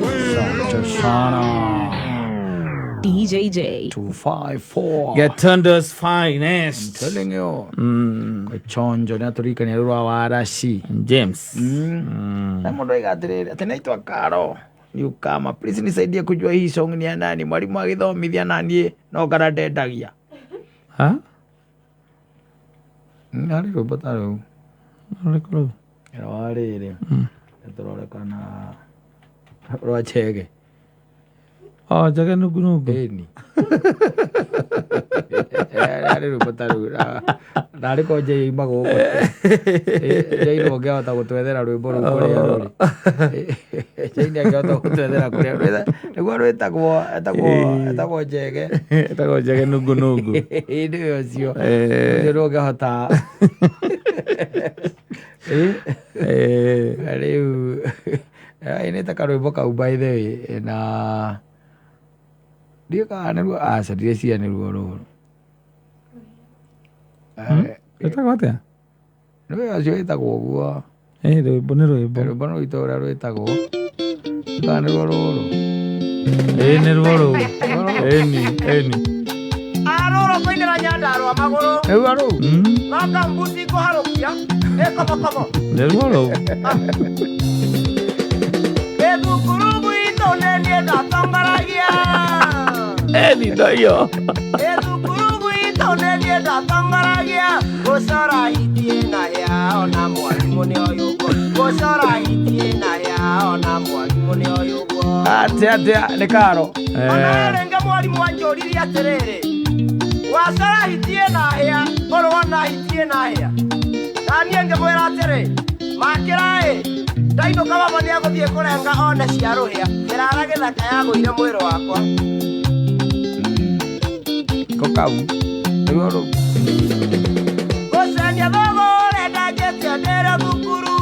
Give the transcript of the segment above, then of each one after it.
Asante sana. DJJ. 254. Gatundu's finest. Telling you. Chonjo nä atåririkania rå rwa waraci. James. Na mũndũ aiga atĩrĩrĩ atĩ naitwa Karo newcomer, please nisaidie kujua hii song ni ya nani, mwalimu agĩthomithia naniĩ no kana ndendagia. Ha? Harĩ rwĩmbo ta rũu. Rũrĩkũ rũu? Rwa rĩrĩ tũrore kana rwa Chege. Oh, Njege nungu nungu. Ĩni harĩ rwĩmbo ta rũu narĩ ko Jay aima gũkũ. Jay nĩwe ũngĩahota gũtwethera rwĩmbo rũu kũrĩa rũrĩ. Jay nĩangĩhota gũtwethera kũrĩa rwĩta nĩguo rwĩtagwo etagwo Njege. Etagwo Njege nungu nungu. Ĩ nĩwe ũcio. Eh. Ũcio nĩwe ũngĩhota. Eh. Rĩu ainĩte karwĩmbo kau by the way na ndiũĩ kana nĩruo, aca ndireciria nĩruo rũrũ. Etagwo atĩa? Nĩwe ũcio wĩtagwo ũguo. Eh, rwĩmbo nĩ rwĩmbo. Rwĩmbo nĩ rwitũ ũrĩa rwĩtagwo kana nĩruo rũrũ. Ĩĩ nĩruo rũu. Ĩni, ĩni. Arũrũ kũinĩra Nyandarũa magũrũ. Nĩruo rũu. No kambuti ngũharũkia ĩ kobokobo. Nĩruo rũu. Ĩ thukuru gwitũ nĩ niĩ ndatongoragia. Ĩni ndoio. Ĩ thukuru gwitũ nĩ niĩ ndatongoragia gũcora hiti na hĩa ona mwarimũ nĩoĩ ũguo. Gũcora hiti na hĩa ona mwarimũ nĩoĩ ũguo. Atĩa atĩa nĩ Karo. Ona rĩngĩ mwarimũ anjũririe atĩrĩrĩ, wacora hiti ĩna hĩa ũrĩ wona hiti ĩna hĩa? Na niĩ ngĩmwĩra atĩrĩ, makĩra ĩ ndainũka baba nĩegũthiĩ kũrenga one cia rũhĩa kĩrara gĩthaka yagũire mwĩrĩ wakwa. Ko kau nĩruo rũu. Gũcania thũgũrĩ ndanjĩtie ndĩrĩ thukuru.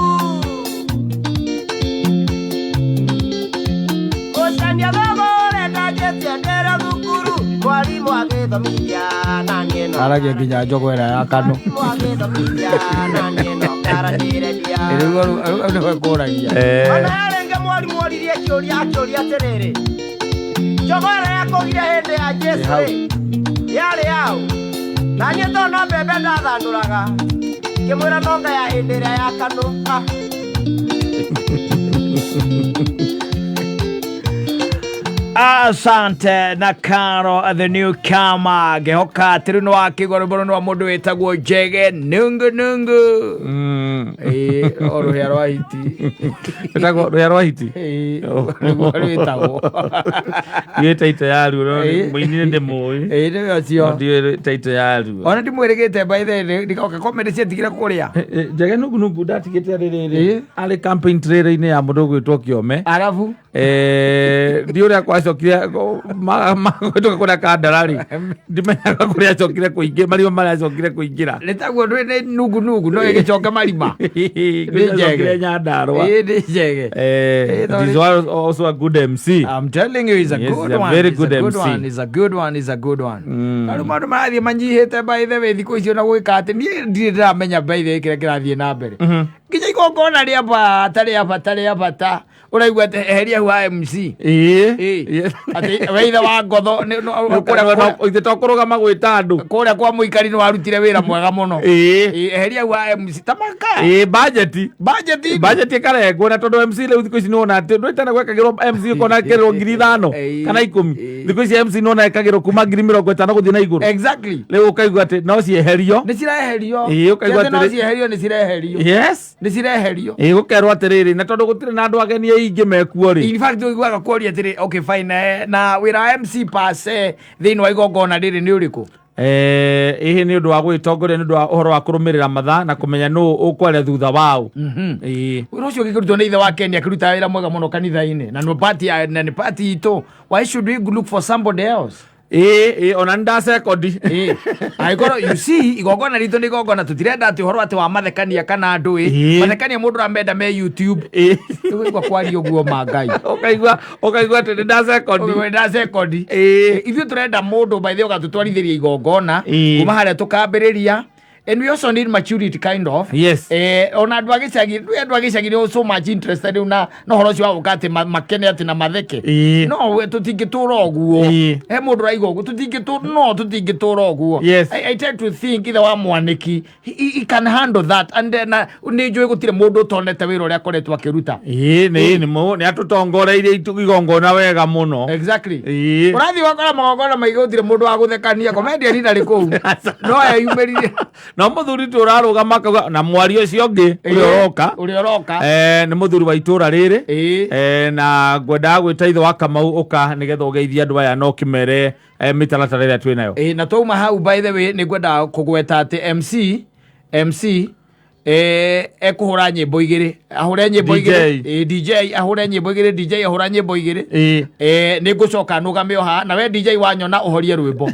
Gũcania thũgũrĩ ndanjĩtie ndĩrĩ thukuru. Mwarimũ agĩthomithia na niĩ no Aragia nginya njogo ĩrĩa ya kanũ. Mwarimũ agĩthomithia na niĩ no karanĩrĩria. Nĩruo rũu rũu nĩwe ngũragia. Ona rĩngĩ mwarimũ oririe kĩũria akĩũria atĩrĩrĩ, njogo ĩrĩa yakũgire hĩndĩ ya Jesũ rĩ, yarĩ yaũ? Na niĩ tondũ no mbembe ndathandũraga ngĩmwĩra nonga ya hĩndĩ ĩrĩa ya kanũ. Ah. Asante na Karo the newcomer ngĩhoka atĩ rĩu nĩ wakĩigua rwĩmbo rũu nĩ rwa mũndũ wĩtagwo Njege nungu nungu. Ĩĩ o rũhĩa rwa hiti. Etagwo rũhĩa rwa hiti. Ĩĩ nĩguo rwĩtagwo. Ndiũĩ taito yaruo no Ĩĩ. mũini nĩ ndĩmũĩ. Ĩĩ nĩwe ũcio. No ndiũĩ taito yaruo. Ona ndimwĩrĩgĩte by the way ndikoka comedy ciatigire kũrĩa. Njege nungu nungu ndatigĩte rĩrĩ Ĩĩ. arĩ campaign trail-inĩ ya mũndũ ũgwĩtwo Kĩome. Arabu Ndiũĩ ũrĩa kwacokire kũhĩtũka kũrĩa Kandara rĩ ndimenyaga kũrĩa acokire kũingĩ marima marĩa acokire kũingĩra. nĩ taguo ndwĩ nĩ nungu nungu no ĩgĩcoke marima. Kũrĩa acokire Nyandarũa. Ĩĩ nĩ Njege. Eh, Ĩĩ, he's also a good MC. I'm telling you, he's a Yes, good he's a one. very He's good a good MC. one. He's a good one. He's a good one. Na rĩu maũndũ marathiĩ manyihĩte by the way thikũ icio na gwĩka atĩ niĩ ndirĩ ndĩramenya by the way kĩrĩa kĩrathiĩ na mbere. Nginya igongona rĩa bata rĩa bata rĩa bata ũraigua atĩ eheria hau ha MC. Ĩĩ. Ĩĩ. Atĩ we ithe wa ngotho kũrĩa Ithe to kũrũgama gwĩta andũ. kũrĩa kwa mũikari nĩ warutire wĩra mwega mũno. Ĩĩ. Ĩĩ, eheria hau ha MC ta maka. Ĩĩ budget. Budget. Budget ĩkarengwo na tondũ MC rĩu thikũ ici nĩwona atĩ ndũĩtana gwekagĩrwo MC ũkona ekĩrĩrwo 5,000 Ĩĩ. kana 10. Ĩĩ. Thikũ ici MC nĩwona ekagĩrwo kuma 50,000 gũthiĩ na igũrũ. Exactly. Rĩu ũkaigua atĩ no cieherio. Nĩ cireherio. Ĩĩ, ũkaigua Ti atĩ no atĩrĩ- cieherio nĩ cireherio. Yes. Nĩ cireherio. Ĩĩ gũkerwo atĩrĩrĩ na tondũ gũtirĩ na andũ ageni aingĩ mekuo rĩ. In fact ũiguaga kũria atĩrĩ okay fine na wĩra wa MC pase thĩinĩ wa igongona rĩrĩ nĩ ũrĩkũ? Ĩhĩ nĩ ũndũ wa gwĩtongoria nĩ ũndũ wa ũhoro wa kũrũmĩrĩra mathaa na kũmenya nũ ũkwaria thutha wao. Ĩĩ. Wĩra ũcio ũgĩkĩrutwo nĩ ithe wa Kenya akĩruta wĩra mwega mũno kanitha-inĩ na nĩ party na nĩ party itũ. Why should we look for somebody else? Ĩĩ ĩĩ ona nĩ ndacekondi. Ĩĩ. Angĩkorwo you see igongona ritũ nĩ igongona tũtirenda atĩ ũhoro atĩ wa mathekania kana andũ ĩ Ĩĩ. mathekania mũndũ aramenda me YouTube. Ĩĩ. Ũkaigua kwaria ũguo ma Ngai. Ũkaigua ũkaigua atĩ nĩ ndacekondi. Ũkaigua ndacekondi. Ĩĩ. Ithuĩ tũrenda mũndũ by the way ũgatũtwarithĩria igongona Ĩĩ. kuma harĩa tũkambĩrĩria And we also need maturity kind of. Yes. Ona andũ a gĩcagi, rĩu andũ a gĩcagi nĩ so much interested rĩu na ũhoro ũcio wa gũka atĩ makene atĩ na matheke. Ĩĩ. No we tũtingĩtũra ũguo. Ĩĩ. He mũndũ ũraiga ũguo no tũtingĩtũra ũguo. Yes. I tend to think ithe wa mwanĩki he can handle that and then nĩ njũĩ gũtirĩ mũndũ ũtonete wĩra ũrĩa akoretwo akĩruta. Ĩĩ, nĩ atũtongoreirie igongona wega mũno. Exactly. Ĩĩ. Ũrathiĩ ũgakora magongona maingĩ gũtirĩ mũndũ wa gũthekania, comedian ndarĩ kũu, no eyumĩririe. No mũthuri tu ũrarũgama akauga na mwaria ũcio ũngĩ ũrĩa ũroka. Ũrĩa ũroka. Nĩ mũthuri wa itũra rĩrĩ. Ĩĩ. Na ngwendaga gwĩta ithe wa Kamau ũka nĩgetha ũgeithie andũ aya na ũkĩmere mĩtaratara ĩrĩa twĩ nayo. Ĩĩ, na twauma hau, by the way, nĩ ngwendaga kũgweta atĩ MC ekũhũra nyĩmbo igĩrĩ, ahũre nyĩmbo DJ. igĩrĩ. Ĩĩ, DJ ahũre nyĩmbo igĩrĩ, DJ ahũra nyĩmbo igĩrĩ. Ĩĩ. Nĩ ngũcoka nũgame o haha na we DJ wanyona ũhorie rwĩmbo.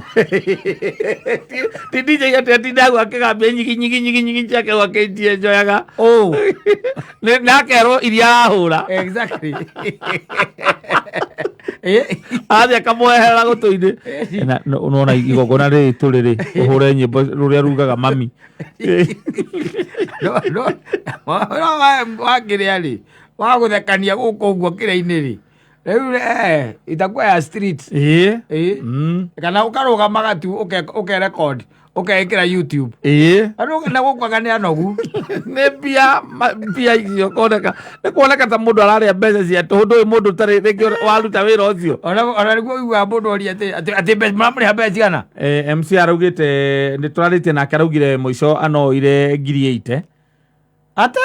Ti DJ atĩ atinda hau akĩgambia nyigi nyigi nyigi nyigi ciake gwake itienjoyaga. Oh. Na akerwo iria arahũra. Exactly. Ĩĩ. Athiĩ akamweherera gũtũ-inĩ. Na nona igongona rĩrĩ tũrĩ rĩ ũhũre nyĩmbo rũrĩa rugaga mami. No wakĩrĩa rĩ wa gũthekania gũkũ ũguo kĩrĩa-inĩ rĩ rĩu itakuwa ya street. Ĩĩ. Ĩĩ. Kana ũkarũgamaga tu ũke record ũkeĩkĩra YouTube. Ĩĩ. Andũ na gũkũ anga nĩ anogu. Nĩ mbia mbia icio koneka nĩ kuoneka ta mũndũ ararĩa mbeca cia tũhũ, ndũĩ mũndũ ũtarĩ rĩngĩ waruta wĩra ũcio. Ona nĩguo ũiguaga mũndũ oria atĩ mũramũrĩha mbeca cigana. MC araugĩte nĩ tũrarĩtie nake, araugire mũico anoire 80,000. Ate?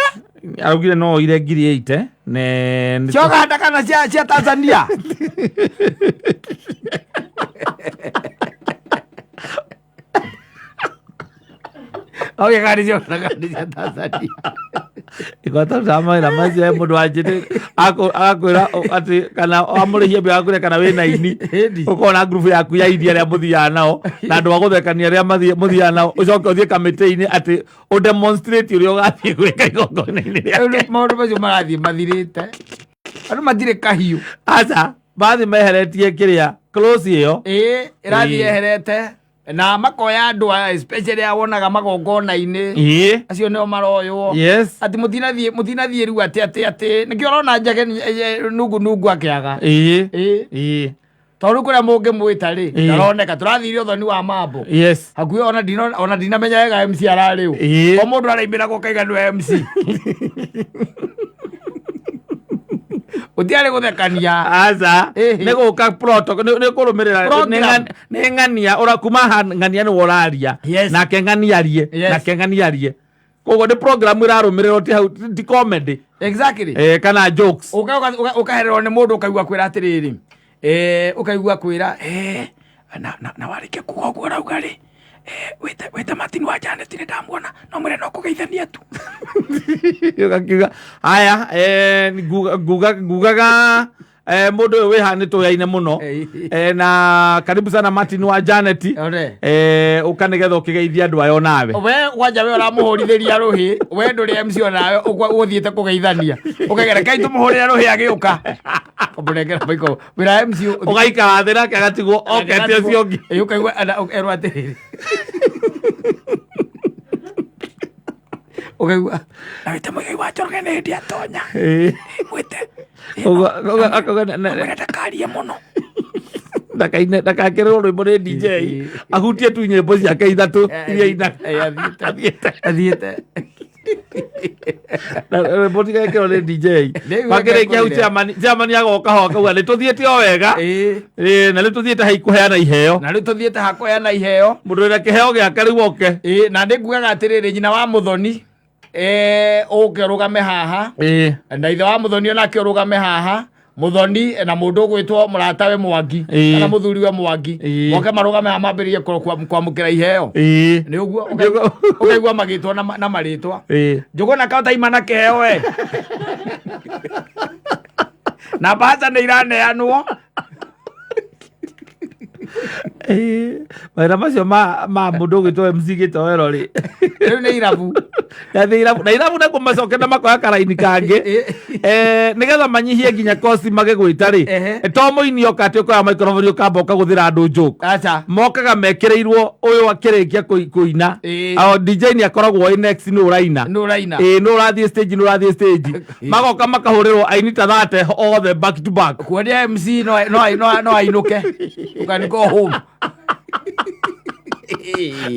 Araugire no oire 80,000 ne Cia Uganda kana cia Tanzania? Okay, kana cia Uganda kana cia Tanzania? Igwata mawĩra macio he mũndũ wanjĩte agakwĩra atĩ kana wamũrĩhia mbia agakwĩra kana wĩna ini. Ĩndi. Ũkona ngurubu yaku ya ini arĩa mũthiaga nao na andũ a gũthekania arĩa mũthiaga nao, ũcoke ũthiĩ kamĩtĩ-inĩ atĩ ũdemonstrate ũrĩa ũgathiĩ gwĩka igongona-inĩ Rĩu rĩake. Maũndũ macio marathiĩ mathirĩte, andũ matirĩ kahiũ. Aca bathiĩ meheretie kĩrĩa close ĩyo. Ĩĩ, ĩrathiĩ Ĩĩ. yeherete na makoya andũ aya especially aya wonaga magongona-inĩ. Ĩĩ. Acio nĩo maroywo. Yes. Atĩ mũtinathiĩ rĩu atĩ nĩkĩo ũrona njage nungu nungu akĩaga. Ĩĩ. Ĩĩ. Ĩĩ. Tondũ kũrĩa mũngĩmwĩta rĩ Ĩĩ. ndaroneka, tũrathire ũthoni wa mambo. Yes. Hakuhĩ ona ndinamenya wega MC ararĩ ũ. Ĩĩ. O mũndũ araimĩra gũkaiga nĩwe MC, gũtiarĩ gũthekania. Aca. Ĩhĩ. Nĩ gũka protocol nĩ kũrũmĩrĩra. Program. Nĩ ng'ania ũra kuma haha ng'ania nĩwe ũraria. Yes. Nake ng'ania arie. Yes. Nake ng'ania arie, koguo nĩ program ĩrarũmĩrĩrwo, ti hau ti comedy. Exactly. Kana jokes. Ũkahererwo nĩ mũndũ ũkaigua kwĩra atĩrĩrĩ, ũkaigua kwĩra na warĩkia kuga ũguo ũrauga rĩ, wĩte Martin wa Janet, nĩ ndamuona, no mwĩre no kũgeithania tu. Ũgakiuga haya, ngugaga mũndũ ũyũ wĩ haha nĩ tũyaine mũno. Na karibu sana Martin wa Janet. Ore. Ũka nĩgetha ũkĩgeithia andũ aya onawe. We kwanja we ũramũhũrithĩria rũhĩ, we ndũrĩ MC onawe ũgũthiĩte kũgeithania ũkegera kai tũmũhũrĩre rũhĩ agĩũka ũmũnengera maiko wĩra MC Ũgaikara thĩ nake agatigwo okete ũcio ũngĩ. Ĩ, ũkaigua erwo atĩrĩrĩ, ũkaigua na wĩte Mũigai wa Njoroge nĩ hĩndĩ atonya. Mwĩte. Akauga Mwĩre ndakarie mũno. Ndakaine ndakakĩrĩrwo rwĩmbo nĩ DJ, ahutie tu nyĩmbo ciake ithatũ iria ina. Athiĩte. Athiĩte. Athiĩte. Na rwĩmbo tigekĩrwo nĩ DJ. Rĩu Makĩrĩkia hau ekũire. chairman agoka ho akauga nĩ tũthiĩte o wega. Ĩĩ. Ĩĩ, na rĩu tũthiĩte hai kũheana iheo. Na rĩu tũthiĩte hakũheana iheo. Mũndũ wĩna kĩheo gĩake rĩu oke. Ĩĩ, na nĩ ngugaga atĩrĩrĩ, nyina wa mũthoni ũke ũrũgame haha. Ĩĩ. Na ithe wa mũthoni onake ũrũgame haha, mũthoni na mũndũ ũgwĩtwo mũratawe Mwangi. Ĩĩ. Kana mũthuri we Mwangi. Ĩĩ. Moke marũgame haha mambĩrĩrie kwamũkĩra iheo. Ĩĩ. Nĩ ũguo. Nĩ ũguo. Ũkaigua magĩtwo na marĩtwa. Ĩĩ. Njũgũna kaũtaima na kĩheo we na mbaca nĩ iraneanwo. Ĩĩ. Mawĩra macio ma mũndũ ũgwĩtwo MC Gĩtoero rĩ. Rĩu nĩ irabu. Nĩathiĩ irabu na irabu nakuo macoke na makoya karaini kangĩ. Nĩgetha manyihie nginya kosti magĩgwĩta rĩ, to mũini oka atĩ ũkoya microphone ũkamba ũkagũthĩra andũ joke. Aca. Mokaga mekĩrĩirwo ũyũ akĩrĩkia kũina. O DJ nĩ akoragwo ĩ next nĩ ũraina. Nĩ ũraina. Ĩĩ, nĩ ũrathiĩ stage, nĩ ũrathiĩ stage. Magoka makahũrĩrwo aini ta 30 othe back to back. Kuonia MC no no no no ainũke. You can go home.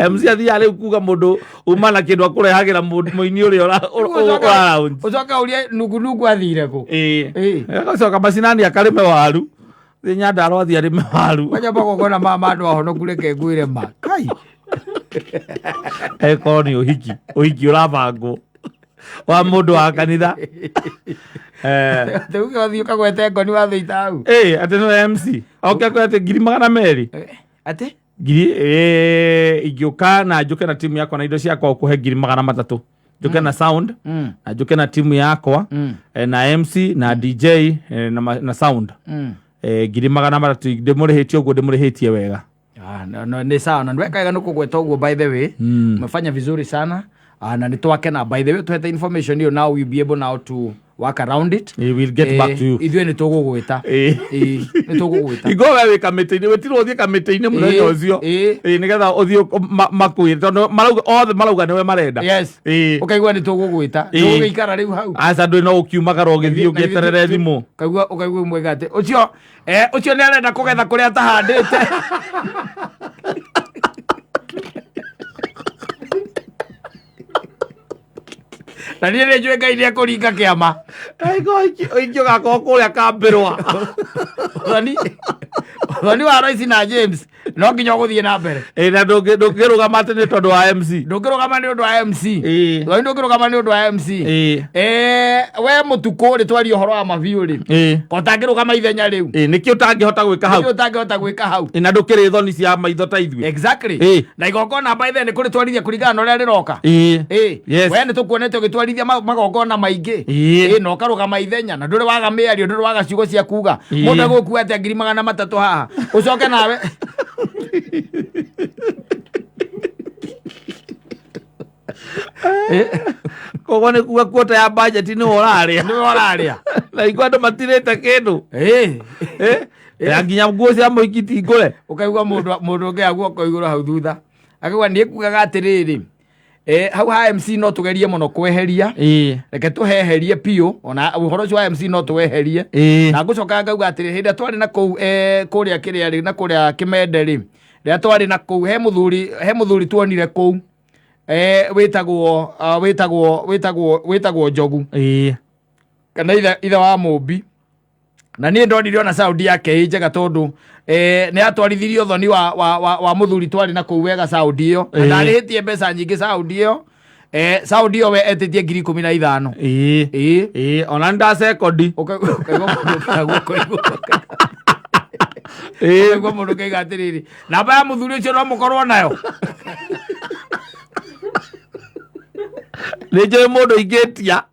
MC athiaga rĩu kuga mũndũ uma na kĩndũ akũrehagĩra mũini ũrĩa ũra lounge. Ũcoke ũrie nungunungu athire kũ. Ĩĩ. Agacoka macinani akarĩme waru. Thĩ Nyandarua athiĩ arĩme waru. Kwanja magongona ma ma andũ ahonoku reke ngwĩre ma. Kai. Ĩkorwo nĩ ũhiki, ũhiki ũrabangwo wa mũndũ wa kanitha. Rĩu ũthiĩ ũkagwete ngoni wa thĩita hau. Ĩĩ, atĩ nĩwe MC. Oke akwĩre atĩ 200,000. Atĩ? Ngiri, ingĩũka na njũke na timu yakwa na indo ciakwa ũkũhe 300,000. Njũke na sound, na njũke na timu yakwa, na MC, na DJ, na sound. 300,000 ndĩmũrĩhĩtie ũguo, ndĩmũrĩhĩtie wega. No, no, nĩ sawa na ndwekaga nĩ kũgweta ũguo by the way. Umefanya vizuri sana. Na nĩ twakena by the way tuhete information hiyo, now we'll be able now to work around it. We will get back to you. Ithuĩ nĩ tũgũgwĩta. Nĩ tũgũgwĩta. Ingo we wĩ kamĩtĩ-inĩ, wĩtirwo ũthiĩ kamĩtĩ-inĩ mũthenya ũcio. Nĩgetha ũthiĩ makwĩre, tondũ marauga othe marauga nĩwe marenda. Yes. Ũkaigua nĩ tũgũgwĩta. Tũgũgĩikara rĩu hau. Aca, ndũrĩ no ũkiumagara ũgĩthiĩ ũgĩeterere thimũ. Ũkaigua mwega atĩ ũcio, ũcio nĩ arenda kũgetha kũrĩa atahandĩte. Na niĩ nĩ njũĩ Ngai nĩ ekũringa kĩama. Ũingĩ ũgakorwo kũrĩa kambĩrwa. Ũthoni wa Royce na James no nginya ũgũthiĩ na mbere. Na ndũngĩrũgama atĩ nĩ tondũ wa MC. Ndũngĩrũgama nĩ ũndũ wa MC. Ũthoni ndũngĩrũgama nĩ ũndũ wa MC. We mũtukũ rĩ, twarie ũhoro wa mabiũ rĩ. Ko ũtangĩrũgama ithenya rĩu. Nĩkĩ ũtangĩhota gwĩka hau? Nĩkĩ ũtangĩhota gwĩka hau? Na ndũkĩrĩ thoni cia maitho ta ithuĩ. Exactly. Na igongona by then nĩ kũrĩ twarithia kũringana na ũrĩa rĩroka. Yes. We nĩ tũkuonete ũgĩtwarithia magongona maingĩ. Na ũkarũgama ithenya na ndũrĩ waga mĩario, ndũrĩ waga ciugo cia kuga. Mũndũ egũkua atĩa 300,000 haha? Ũcoke nawe. Koguo nĩ kuga kuota ya budget nĩ ũrarĩa. Nĩ ũrarĩa. Na igua andũ matirĩte kĩndũ. Ya nginya nguo cia mũhiki ti ngũre. Ũkaigua mũndũ ũngĩ aguoko igũrũ hau thutha. Akauga niĩ kugaga atĩrĩrĩ. Hau ha MC no tũgerie mũno kweheria. Reke tũheherie biũ. Ona ũhoro ũcio wa MC no tũweherie. Na ngũcoka ngauga atĩrĩ, hĩndĩ ĩrĩa twarĩ na kũu, kũrĩa kĩrĩa rĩ, na kũrĩa Kĩmende rĩ, rĩrĩa twarĩ na kũu, he mũthuri tuonire kũu. Wĩtagwo Njogu. Kana ithe wa Mũmbi. Na niĩ ndonire ona sound yake ĩ njega tondũ, nĩ atwarithirie ũthoni wa mũthuri twarĩ na kũu wega sound ĩyo. Na ndarĩhĩtie mbeca nyingĩ sound ĩyo. Sound ĩyo we etĩtie 15,000. Ona ndacekondi. Ũkaigua mũndũ ũkĩaga guoko igũrũ. Ũkaigua mũndũ ũkĩiga atĩrĩrĩ, namba ya mũthuri ũcio no mũkorwo nayo. Nĩ njũĩ mũndũ ingĩtia.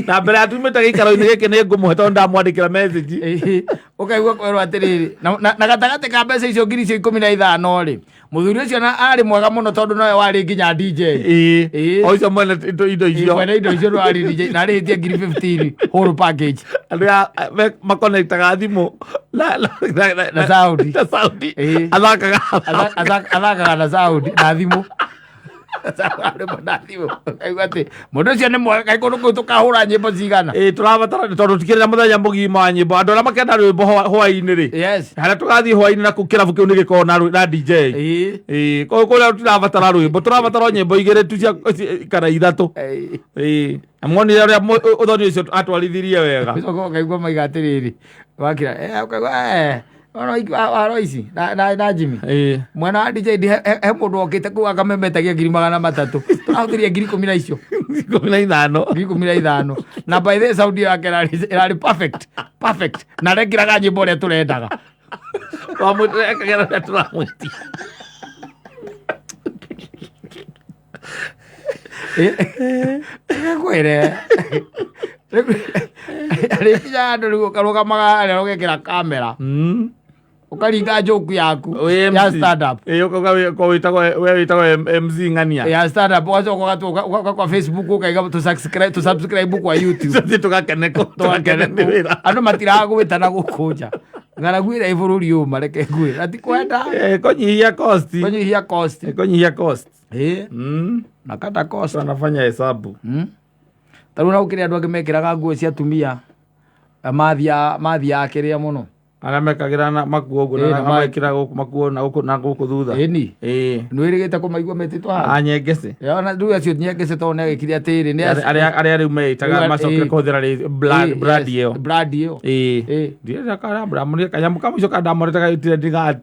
Na mbere ya tumĩte gĩikaro-inĩ gĩkĩ nĩ ngũmũhe tondũ ndamwandĩkĩra message. Ũkaigua kwĩrwo atĩrĩrĩ, na gatagatĩ ka mbeca icio 15,000 rĩ, mũthuri ũcio na arĩ mwega mũno tondũ nowe warĩ nginya DJ. O ũcio mwene indo icio. Mwene indo icio nĩwe warĩ DJ, na arĩhĩtie ngiri 15 whole package. Andũ aya makonektaga thimũ Na sound. Na sound. Athakaga. Athakaga na sound na thimũ. Mũndũ ũcio nĩ mwega, kaĩ kũndũ kũu tũkahũra nyĩmbo cigana? Tũrabatara tondũ tikĩrĩ na mũthenya mũgima wa nyĩmbo. Andũ arĩa makenda rwĩmbo hwaĩ-inĩ rĩ. Harĩa tũgathiĩ hwaĩ-inĩ na kũu kĩrabu kĩu nĩ gĩkoragwo na DJ. Kũu kũrĩa tũrabatara rwĩmbo, tũrabatara o nyĩmbo igĩrĩ tu cia kana ithatũ. Na mwonire ũrĩa ũthoni ũcio atwarithirie wega. Ũcoke ũkaigua maiga atĩrĩrĩ, wakira, ũkaigua, wa Royce, na Jimmy. Mwena wa DJ he mũndũ okĩte kũu akamemetagia 300,000. Tũrahũthĩria ngiri ikũmi na icio. Ikũmi na ithano. Ngiri ikũmi na ithano. Na by the way, sound yake ĩrarĩ perfect. Perfect. Na arekĩraga nyĩmbo ũrĩa tũrendaga. Wamwĩtĩra ekagĩra ũrĩa tũramwĩtia. Kwĩre. Rĩkinya handũ rĩu ũkarũgamaga harĩa ũgekĩra kamera. Ũkaringa njoku yaku Wĩ ya MC. stand up. Ĩ, ũkauga we wĩtagwo MC Ng'ania. Ya stand up, ũgacoka ũgatuĩka kwa Facebook, ũkaiga tũ subscribe kwa YouTube. Tũthiĩ tũgakene tũgakene nĩ wĩra. Andũ matiragwĩta na gũkũ nja, ng'aragu ĩrĩa ĩ bũrũri ũyũ, mareke ngwĩre na ti kwenda. Eh, kũnyihia cost. Kũnyihia cost. Eh, kũnyihia cost. Ĩ, na kata cost. Wanafanya hesabu. Ta rĩu na gũkĩrĩ andũ angĩ mekĩraga nguo cia atumia, mathiaga kĩrĩa mũno. Arĩa mekagĩra na makuo ũguo. Ĩ, na na ma- mekĩra gũkũ makuo na gũkũ na gũkũ thutha. Ĩni. Ĩ. Nĩ wĩrĩgĩte kũmaigua metĩtwo haha? Anyengece. Ona rĩu acio nyengece, tondũ nĩ agĩkire atĩrĩ nĩ Arĩa rĩu meĩtaga macokire kũhũthĩra brand ĩyo. Brand ĩyo. Ĩ. Ĩ. Ndiramũria kanyamũ kamũico kandamorete gaitire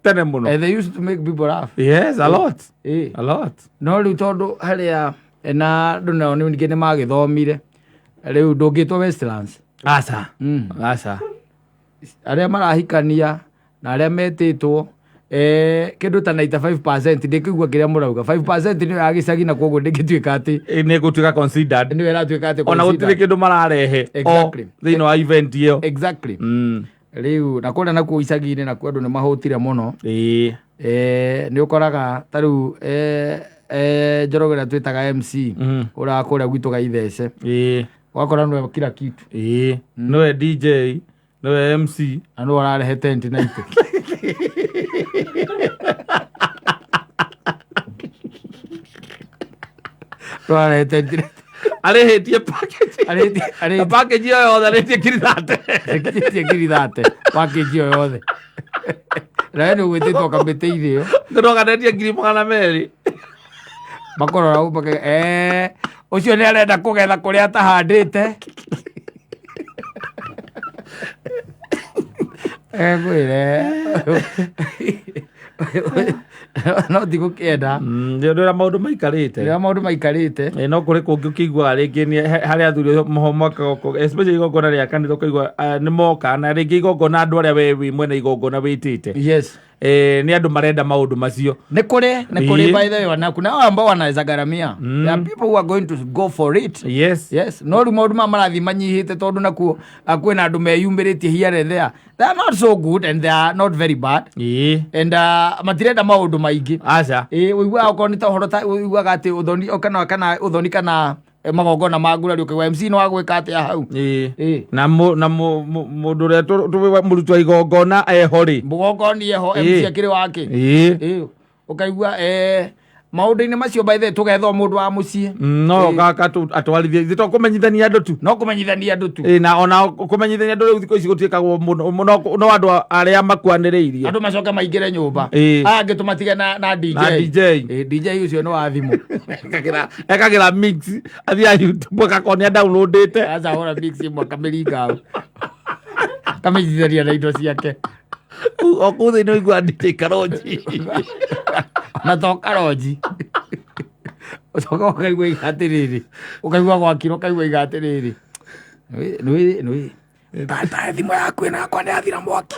tene mũno. Eh, they used to make people laugh. Yes, a lot. Ĩ. A lot. No rĩu tondũ harĩa na andũ nao ningĩ nĩ magĩthomire, rĩu ndũngĩtwo Westlands. Aca. Aca. Arĩa marahikania na arĩa metĩtwo, kĩndũ ta 95% ndĩkĩigua kĩrĩa mũrauga, 5% nĩyo ya gĩcagi, na koguo ndĩngĩtuĩka atĩ Ĩ, nĩ gũtuĩka considered. Nĩyo ĩratuĩka atĩ Ona gũtirĩ considered. kĩndũ mararehe o thĩinĩ wa event ĩyo. Rĩu na kũrĩa nakuo icagi-inĩ nakuo andũ nĩ mahũtire mũno. Ĩ. Nĩ ũkoraga ta rĩu Njoroge ũrĩa twĩtaga MC, ũrĩa kũrĩa gwitũ Gaithece, ũgakora nĩwe kila kitu. Ĩ, nĩwe DJ, nĩwe MC. Na nĩwe ũrarehe tent na itĩ. Nĩwe ũrarehe tent na itĩ. Arĩhĩtie package. Arĩhĩtie- Na package ĩyo yothe arĩhĩtie 30,000. Arĩhĩtie 30,000 package ĩyo yothe, na we nĩ ũgwĩtĩtwo kamĩtĩ-inĩ ĩyo. Ndĩroganetie 200,000. Makorora ũguo makauga, "Eh, ũcio nĩ arenda kũgetha kũrĩa atahandĩte." Ngwĩre no ti gũkĩenda. Nĩ ũndũ ũrĩa maũndũ maikarĩte. Rĩrĩa maũndũ maikarĩte. Ĩ, no kũrĩ kũngĩ ũkĩiguaga rĩngĩ nĩ harĩa athuri moho mokaga especially igongona rĩa kanitha, ũkaigua nĩ moka na rĩngĩ igongona andũ arĩa we wĩ mwene igongona wĩtĩte. Nĩ andũ marenda maũndũ macio. Nĩ kũrĩ. Ĩĩ. By the way, kuna hao ambao wanaweza gharamia. There are people who are going to go for it. Yes, no rĩu maũndũ maya marathiĩ manyihĩte, tondũ nakuo kwĩna andũ meyumĩrĩtie here and there. They are not so good and they are not very bad. And matirenda maũndũ maingĩ. Aca. Ĩ, ũiguaga okorwo nĩ ta ũhoro ta ũiguaga atĩ ũthoni o kana ũthoni kana magongona ma ngurari, ũkaigua MC nĩ wa gwĩka atĩa hau. Ĩĩ. Na mũndũ ũrĩa mũruti wa igongona eho rĩ. Mũgongoni eho, MC akĩrĩ wake. Ĩ, ũkaigua maũndũ-inĩ macio, by the way, tũgetha o mũndũ wa mũciĩ. No gaka atwarithie ithuĩ to kũmenyithania andũ tu. No kũmenyithania andũ tu. Ĩ, na ona kũmenyithania andũ rĩu thikũ ici gũtiĩkagwo mũno mũno, no andũ arĩa makuanĩrĩirie. Andũ macoke maingĩre nyũmba. Aya angĩ tũmatige na DJ. Na DJ. Ĩ, DJ ũcio nĩ wa thimũ. Ekagĩra mix, athiaga YouTube agakorwo nĩ adownloadĩte. Acahũra mix ĩmwe, akamĩringa hau, akamĩnyitithania na indo ciake. O kũu thĩinĩ ũiguaga DJ Karonji. Na to Karonji, ũcoka ũkaigua iga atĩrĩrĩ, ũkaigua gwakira, ũkaigua iga atĩrĩrĩ, nĩ nĩ tata, thimũ yaku ĩno yakwa nĩ yathira mwaki.